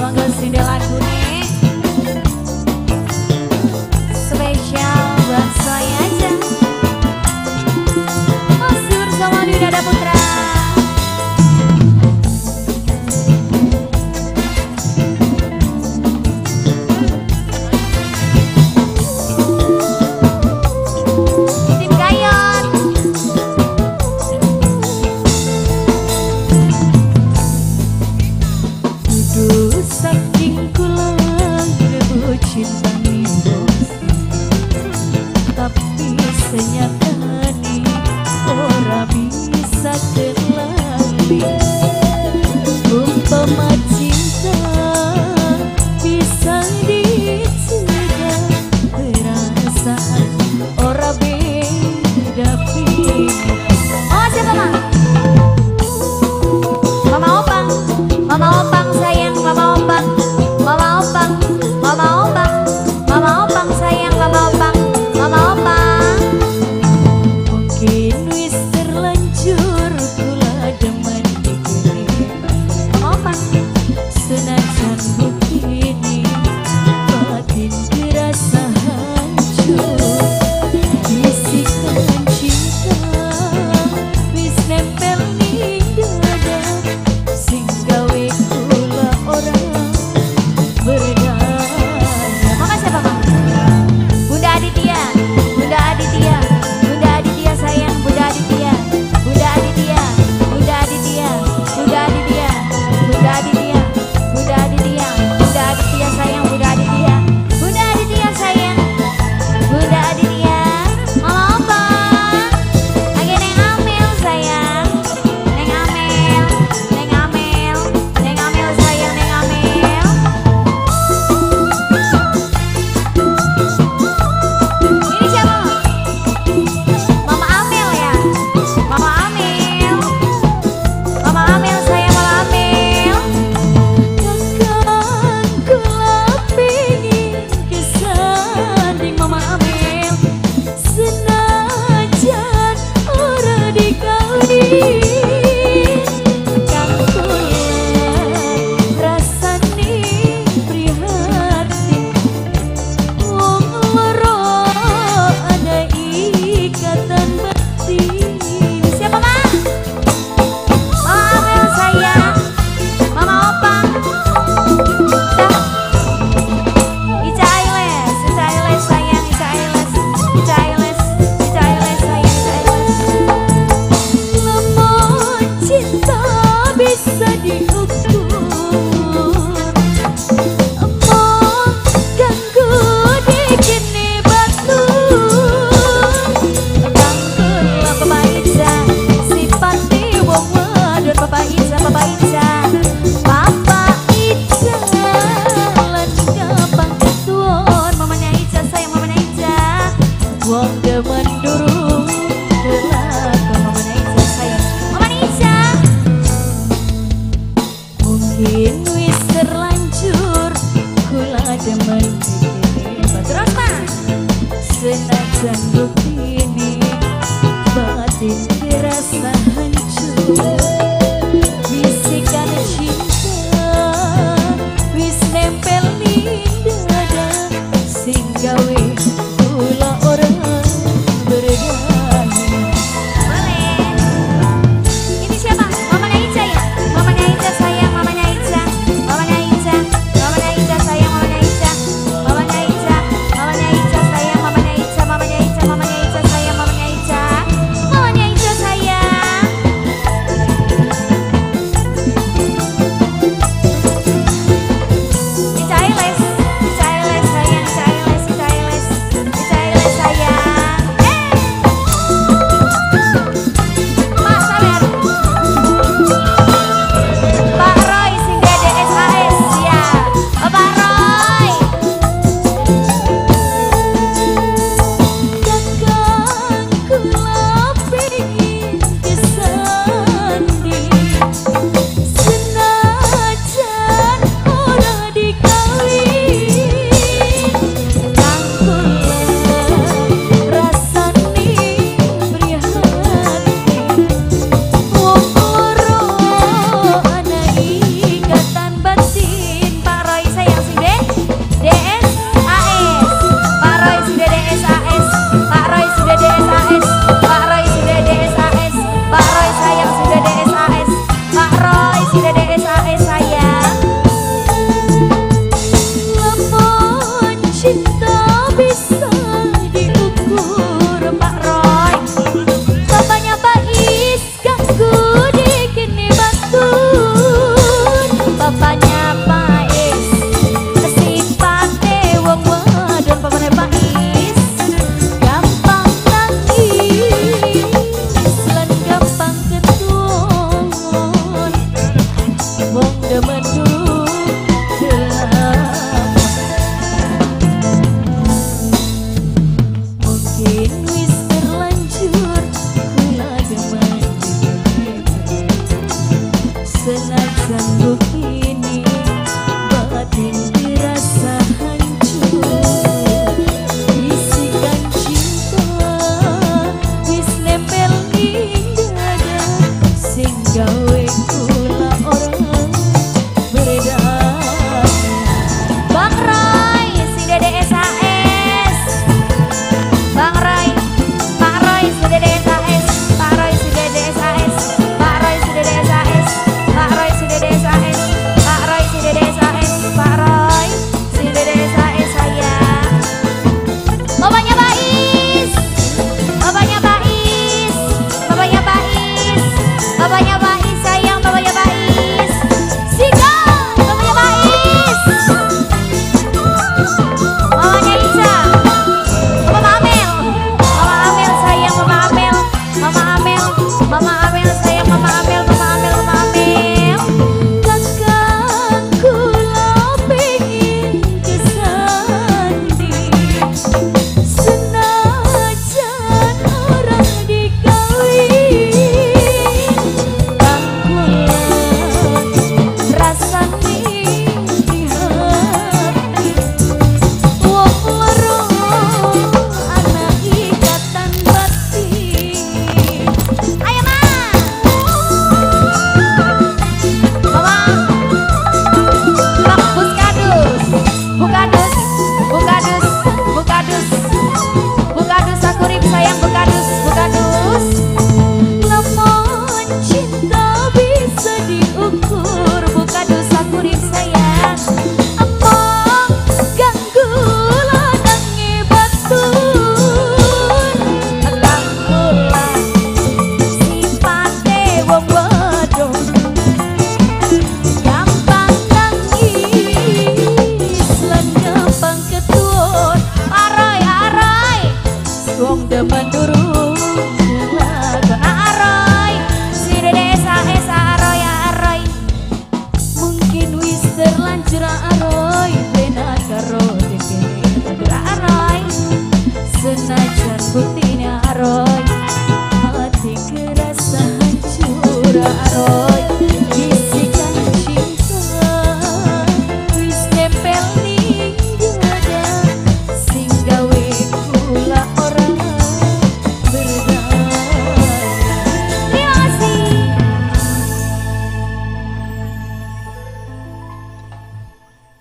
Monggo sindel lagune. Spesial buat saya aja. Masih bersama Dwi Putra. Tim Gayon. Dudu saking kula ngebu cintane tapi senyatane ora bisa kelali. Umpama cinta bisa dicegah, perasaan ora beda beda. Oh siapa Ma? Mama Opang, Mama Opang sayang, Mama Opang, Mama Opang, Mama Opang, Mama Opang sayang, Mama Opang, Mama Opang. Mungkin wis terlanjur kula demen iki. Mama Opang, senajan begini batin terasa hancur. Bisikan cinta wis nempel ning dada, sing gawe kula ora berdaya. Mama siapa Mama? Bunda Aditya, Bunda Aditya, Bunda Aditya sayang, Bunda Aditya, Bunda Aditya, Bunda Aditya, Bunda Aditya, Bunda Aditya, Bunda Aditya, Bunda Aditya sayang, Bunda Aditya, Bunda Aditya sayang, Bunda Aditya, Mama Opang, lagi Neng Amel sayang, Neng Amel, Neng Amel, Neng Amel sayang, Neng Amel. Ini siapa? Mama Amel ya? Mama Amel. Mama Amel sayang, Mama Amel. Kakang kula pengin kesanding Mama Amel, senajan ora dikawin. Kang kula rasane prihatin, wong loro ana ikatan batin. Siapa Ma? Mama Amel sayang, Mama Opang. Dah. Ica Ailes, Ica Ailes sayang, Ica Ailes, Ica Ailes, Ica Ailes sayang, Ica Ailes. Lamun cinta bisa diukur, emong ganggu dikene batur. Kang kula Papa Ica, sipate wong wadon Papa Ica, Papa Ica, Papa Ica lan gampang kesuwun. Mamanya Ica sayang, mamanya Ica, wong demen durung kelakon. Mamanya Ica sayang, mamanya Ica. Mungkin wis terlanjur kula demen dikene. Terus Ma, senajan